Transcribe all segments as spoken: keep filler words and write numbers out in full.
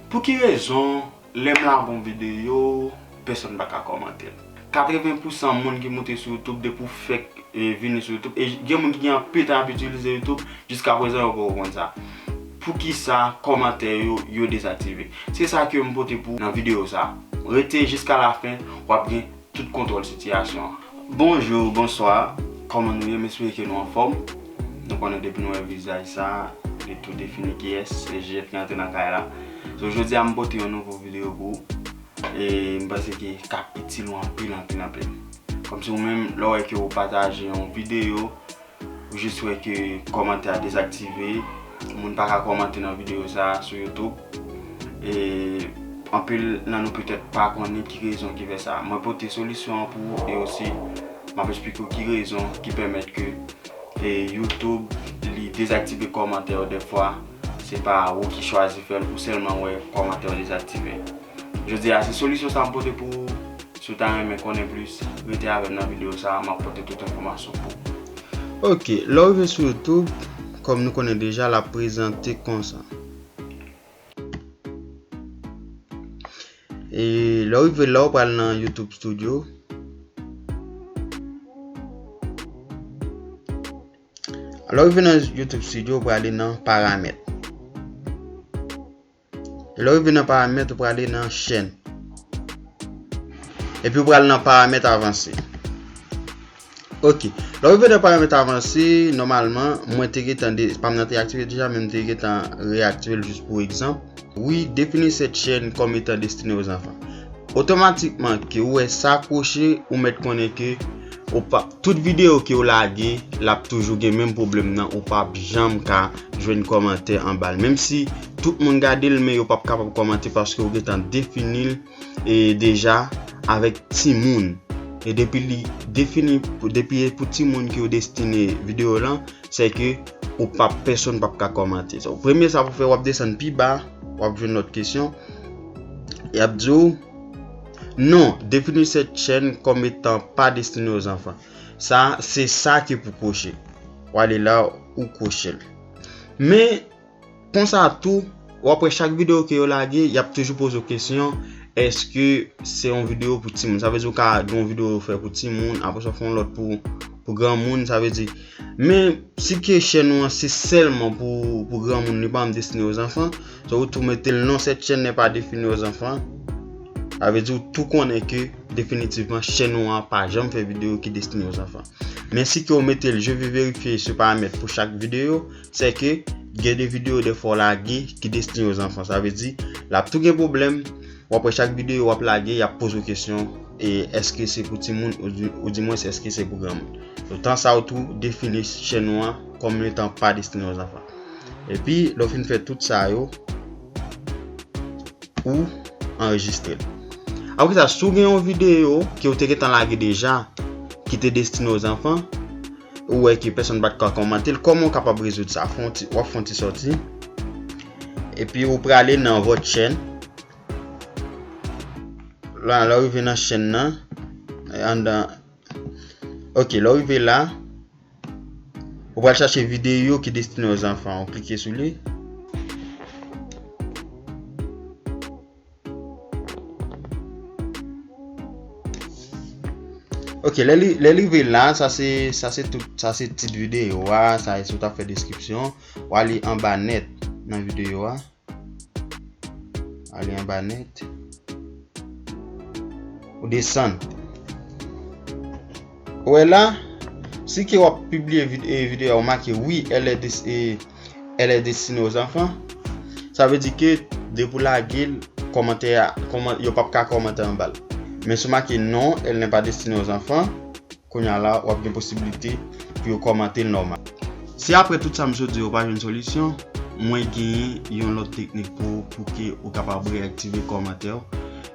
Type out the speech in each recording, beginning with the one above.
Pou ki rezon lè m lage yon videyo, pèsonn pa ka kòmante l? Katreven pousan moun ki moute sou YouTube depi w fèk, e, vini sou YouTube, e gen moun ki gen anpil tan ap itilize YouTube, jiskaprezan yo poko konn sa. Poukisa kòmantè yo, yo dezaktive? Se sa ke m pote pou nan videyo sa. Rete jiska lafen, w ap gen tout kontwòl sitiyasyon an. Bonjou, bonswa, kòman nou ye? M espere ke nou anfòm. Nou konnen depi nou wè vizaj sa, li tou defini kiyès, se J F ki antre nan kay la. So, jodi a m pote yon nouvo videyo pou ou. E m panse ke k ap itil ou anpil, anpil, anpil. Kòmsi ou menm, lè w wè ke ou pataje yon videyo, ou jis wè ke kòmantè a dezaktive, moun pa ka kòmante nan videyo sa a sou YouTube. E anpil nan nou petèt pa konnen ki rezon ki fè sa. Mwen pote solisyon an pou ou e osi m ap esplike w ki rezon ki pèmèt ke, e, YouTube li dezaktive kòmantè yo dèfwa. Se pa ou ki chwazi fè l, ou sèlman wè kòmantè yo dezaktive. Jodi a, se solisyon sa m pote pou ou. Si w ta renmen konnen plis, rete avè m nan videyo sa a, m ap pote tout enfòmasyon pou ou. Ok, lè w rive sou YouTube, kòm nou konnen deja, l ap prezante konsa. E lè w rive la, w pral nan YouTube Studio. Lè w rive nan YouTube Studio, w prale nan paramèt. Lè w rive nan paramèt, ou prale nan chèn. Epi ou pral nan paramèt avanse. Ok. Lè w rive nan paramèt avanse, nòmalman, mwen te gentan de, pa m nan te aktive deja, men m te gentan reaktive l jis pou egzanp. Wi, définir cette chaîne comme étant destinée aux enfants. Otomatikman ke ou wè sa kwoche, ou mèt konnen ke ou pa, tout videyo ke ou lage, l ap toujou gen menm pwoblèm nan, ou p ap janm ka jwenn kòmantè anba l. Menm si tout moun gade l, men yo p ap kapab kòmante paske ou gentan defini l, e, deja avèk timoun. E depi li defini, depi e pou timoun ke ou destine videyo lan, se ke ou p ap, pèsonn p ap ka kòmante. So, premye sa pou fè, w ap desann pi ba, w ap jwenn lòt kesyon. Y ap di w, non, définir cette chaîne comme étant pas destinée aux enfants. Sa, se sa ke pou kwoche. W ale la, ou kwoche l. Men, konsa tou, w ap wè chak videyo ke yo lage, y ap toujou poze w kesyon, èske se yon videyo pou timoun? Sa vle di ou ka gen yon videyo ou fè pou timoun, apre sa w fè yon lòt pou, pou granmoun, sa vle di. Men, si ke chèn ou an se sèlman pou, pou granmoun, li pa menm destiné aux enfants, sa ou tou mete l, non, cette chaîne n'est pas destinée aux enfants. Sa vle di ou tou konnen ke definitivman chèn ou an pa janm fè videyo ki destiné aux enfants. Men si ke ou mete l, je veux vérifier ce paramètre pou chak videyo, se ke gen de videyo dèfwa w lage ki destiné aux enfants. Sa vle di, l ap tou gen pwoblèm, w ap wè chak videyo w ap lage, y ap poze w kesyon, e èske se pou timoun ou di, ou dimwens èske se pou granmoun. Donk, tan sa ou tou defini chèn ou an kòm etan pas destinés aux enfants. Epi, lè w fin fè tout sa yo, ou anrejistre l. Apre sa, si w gen yon videyo ke w te gentan lage deja, ki te destiné aux enfants, ou wè ke pèsonn pa t ka kòmante l, kòman w kapab rezoud sa? Fè yon ti, w ap fè yon ti sòti. Epi ou prale nan vòt chèn. La, lè w rive nan chèn nan, anndan, ok, lè w rive la, ou pral chache videyo ki destiné aux enfants. Ou klike sou li. Ok, lè li, lè li rive la, sa se, sa se tout, sa se tit videyo a, sa se ou t ap fè deskripsyon. W ale anba nèt nan videyo a. Ale anba nèt. Ou desann. Ou wè la, si ke w ap pibliye vid-, e, videyo a, ou make wi, elle est des-, e, elle est destinée aux enfants. Sa vle di ke depi w lage l, kòmantè a, kòman-, yo p ap ka kòmante anba l. Men si w make non, elle n'est pas destinée aux enfants, kounye a la, w ap gen posiblite pou yo kòmante l nòmal. Si apre tout sa m sot di yo pa jwenn solisyon, mwen genyen yon lòt teknik pou, pou ke ou kapab reaktive kòmantè w.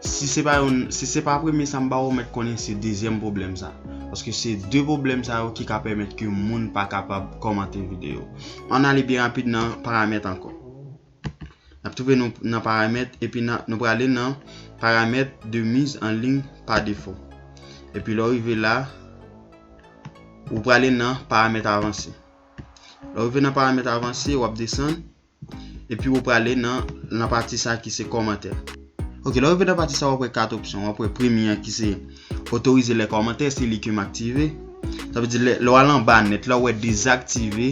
Si se pa yon, si se pa premye sa m ba ou, ou mèt konnen se dezyèm pwoblèm sa. Paske se de pwoblèm sa yo ki ka pèmèt ke moun pa kapab kòmante videyo. Ann ale byen rapid nan paramèt ankò. N ap twouve nou nan paramèt, epi nan, nou prale nan paramèt de mise en ligne par défaut. Epi lè w rive la, ou prale nan paramèt avanse. Lè w rive nan paramèt avanse, w ap desann. epi ou prale nan, nan pati sa ki se kòmantè. Ok, lè w rive nan pati sa, w ap wè kat opsyon. W ap wè premye an ki se otorize lè kòmantè, se li ke m aktive. Sa vle di, lè, lè w al anba nèt la, w wè dezaktive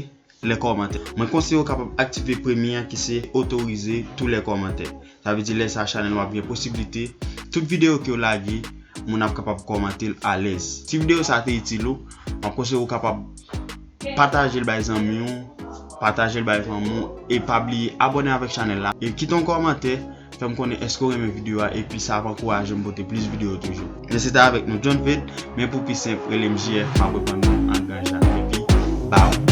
lè kòmantè. Mwen konseye w kapab aktive premye an ki se otorize tou lè kòmantè. Sa vle di, lè sa, chanèl ou ap gen posiblite, tout videyo ke w lage, moun ap kapab kòmante l alèz. Si videyo sa te itil ou, mwen konseye w kapab pataje l bay zanmi w, pataje l bay fanmi w, e pa bliye abòne avèk chanèl la, e kite yon kòmantè, fè m konnen èske w renmen videyo a, epi sa ap ankouraje m pote plis videyo toujou. Men se te avèk nou John Ved, men pou pi senp, rele m J F, m ap reponn nou an ganja, epi baww.